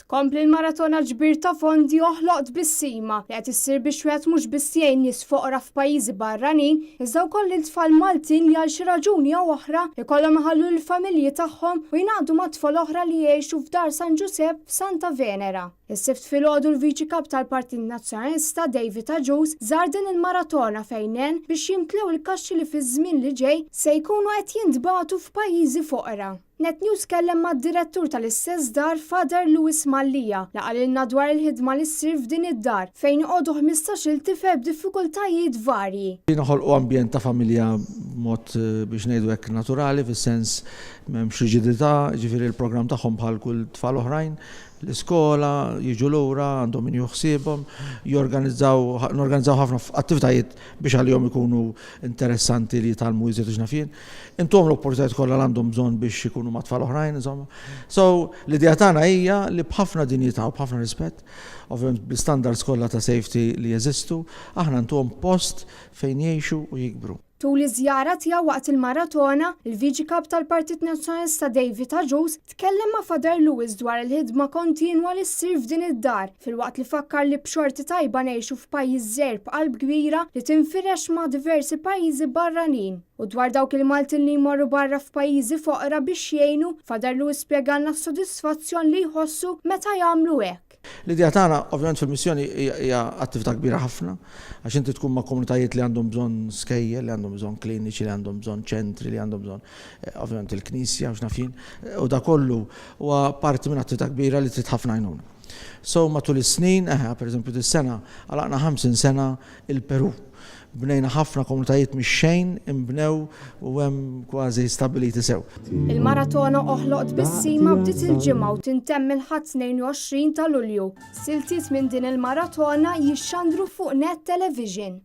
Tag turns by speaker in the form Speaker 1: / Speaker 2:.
Speaker 1: Tkompli l-maratona ġbir ta' fondi Oħloq Tbissima li qed issir biex wieħed mhux biss jgħin nies foqra f'pajjiżi barranin iżda wkoll lil tfal Maltin li għal xi raġuni jew oħra jkollhom iħallu lill-familji tagħhom u jingħaqdu ma' tfal oħra li jgħixu f'Dar San Ġużepp f'Santa Venera. Is-Sibt filgħodu l-Viċi Kap tal-Partit Nazzjonalista David Agius żar din il-maratona fejn għen biex jimtlew il-kaxxi li fiż-żmien li ġej se jkunu qed jintbagħtu f'pajjiżi foqra. Net News tkellem mad-Direttur tal-istess dar Father Louis Mallia li qalilna dwar il-ħidma li ssir f'din id-dar fejn joqogħdu 15-il tifel b'diffikultajiet varji.
Speaker 2: Noħolqu ambjent ta' familja b'mod biex ngħidu hekk naturali fis-sens m'hemmx riġidità, jiġifieri l-programm tagħhom bħal kull tfal oħrajn, l-iskola, jiġu lura, għandhom min jieħu ħsiebhom, jorganizzaw, norganizzaw ħafna attivitajiet biex għalihom ikunu interessanti li jitgħallmu iżjed u x'naf jien. Intuhom l-opportunitajiet kollha li għandhom bżonn biex ikunu ma' tfal oħrajn, insomma. So, l-idea tagħna hija li b'ħafna dinjità u b'ħafna rispett, ovvjament bl-istandards kollha ta' safety li jeżistu, aħna ntuhom post fejn jgħixu u jikbru.
Speaker 1: Tul iż-żjara tiegħu waqt il-maratona, il-Viċi Kap tal-Partit Nazzjonalista David Agius tkellem ma' Father Louis dwar il-ħidma kontinwa li ssir f'din id-dar, filwaqt li fakkar li b'xorti tajba ngħixu f'pajjiż żgħir b'qalb kbira li tinfirex ma' diversi pajjiżi barranin. U dwar dawk il-Maltin li jmorru barra f'pajjiżi foqra biex jgħinu, Father Louis spjegalna s-sodisfazzjon li jħossu meta jagħmlu hekk.
Speaker 2: L-idea tagħna, ovvjament fil-missjoni hija attività kbira ħafna, għax inti tkun ma' komunitajiet li għandhom bżonn skejjel, li għandhom bżonn kliniċi, li għandhom bżonn ċentri, li għandhom bżonn ovvjament il-knisja u x'naf jien, u da kollu huwa parti minn attività kbira li trid ħafna għajnuna. So matul is-snin, eħe, pereżempju dis-sena għalaqna 50 sena il-Perù. Bnejna ħafna komunitajiet mix-xejn inbnew u hemm kważi stabbiliti sew.
Speaker 1: Il-maratona Oħloq Tbissima bdiet il-Ġimgħa u tintemm il-Ħadd 22 ta' Lulju. Siltiet minn din il-maratona jixxandru fuq Net Television.